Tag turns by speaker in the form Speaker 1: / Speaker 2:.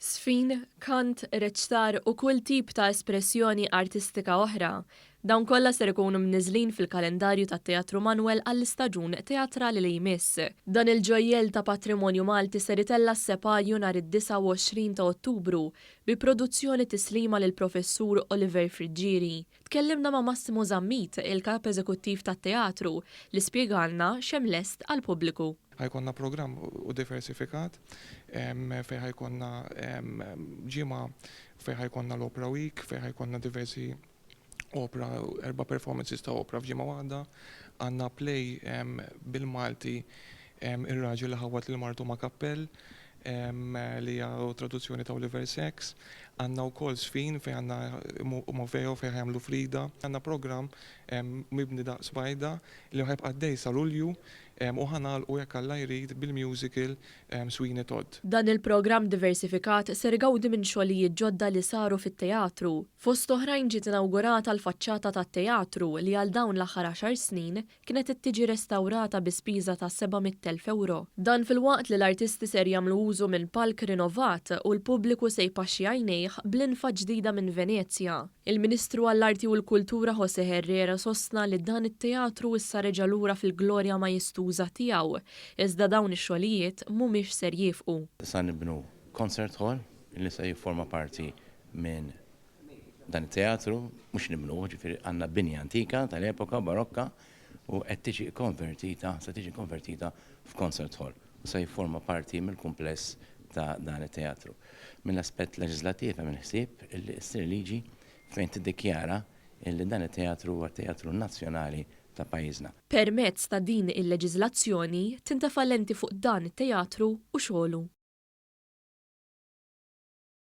Speaker 1: Żfin, kant, reċtar u kull tip ta' espressjoni artistika oħra. Dawn kollha ser ikunu mniżżlin fil-kalendarju tat-Teatru Manoel għall-istaġun teatrali li jmiss. Dan il-ġojjell ta' patrimonju Malti ser itella' s-separju nhar id-29 ta' Ottubru bi produzzjoni tislima lill-Professur Oliver Friggieri. Tkellimna ma' Massimo Zammit, il-Kap Eżekuttiv tat-Teatru, li spjegalna x'hemm lest għall-pubbliku.
Speaker 2: Ħa jkollna programm u diversifikat fejn ħa jkollna ġimgħa fejn ħa jkollna l-Opera Week, fejn ħa jkollna diversi opra, erba' performances ta' opra f'ġimgħa waħda. Għandna play bil-Malti Ir-raġel li ħawwad lil martu ma' kappell li hija traduzzjoni ta' Oliver Sacks. Għandna wkoll żfin fejn għandna Moveo fejn ħa jagħmlu Frida. Għandna programm mibni daqs bajda li ħa jibqa' għaddej sa Lulju u ħa nagħlqu jekk Alla jrid bil-musical Sweeney Todd.
Speaker 1: Dan il-programm diversifikat ser igawdi minn xogħlijiet ġodda li saru fit-teatru. Fost oħrajn ġiet inawgurata l-faċċata tat-teatru li għal dawn l-aħħar għaxar snin kienet qed tiġi restawrata bi spiża ta' 700,000 ewro. Dan filwaqt li l-artisti ser jagħmlu użu minn palk rinovat u l-pubbliku se jpaxxi għajnejh b'linfa ġdida minn Venezja. Il-Ministru għall-Arti u l-Kultura José Herrera sostna li dan it-teatru issa reġa' lura fil-glorja majestuża tiegħu, iżda dawn ix-xogħlijiet mhumiex ser jiefqu.
Speaker 3: Sa nibnu concert hall li se jifforma parti minn dan it-teatru, mhux nibnuh, ġifieri għandna binja antika tal-epoka barokka u qed tiġi kkonvertita, se tiġi kkonvertita f'concert hall u se jifforma parti mill-kumpless ta' dan it-teatru. Mill-aspett leġiżlattiv hemm il-ħsieb illi ssir liġi fejn tiddikjara illi dan it-teatru huwa t-teatru nazzjonali ta' pajjiżna.
Speaker 1: Permezz ta' din il-leġiżlazzjoni tintefa' lenti fuq dan it-teatru u xogħlu.